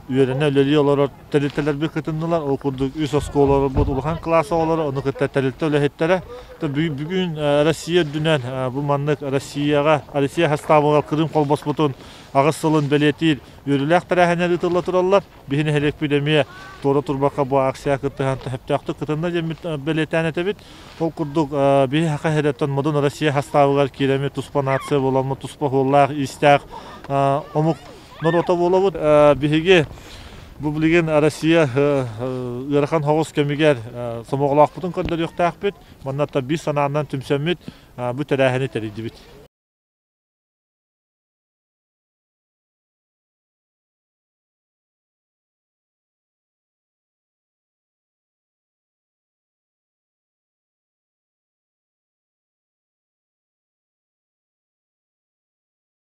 үөрэнэ үлэлии олорор тэрилтэлэрбит кытыннылар. Ол курдук үс оскуолаларбыт улахан кылаас оҕолоро, ону кытта тэрилтэ үлэһиттэрэ. Бүгүн Россия үрдүнэн бу маннык Россияҕа, Россия састаабыгар Крым холбоспутун аҕыс сылын бэлиэтиир үөрүүлээх тэрээһиннэр ыытылла тураллар. Биһи нэһилиэкпит эмиэ туора турбакка бу акция кыттыһан сөптөөхтүк кытынна диэммит бэлиэтээн этэбит. Ол курдук биһи Саха сириттэн модун Россия састаабыгар киирэммит туспа нация буоламмыт, туспа уоллаах, иистээх омук норуота буолабыт. Биһиги бу билигин Россия ыарахан соҕус кэмигэр сомоҕолоохпутун көрдөрүөхтээхпит. Манна биир санаанан түмсэммит бу тэрээһини тэрийдибит.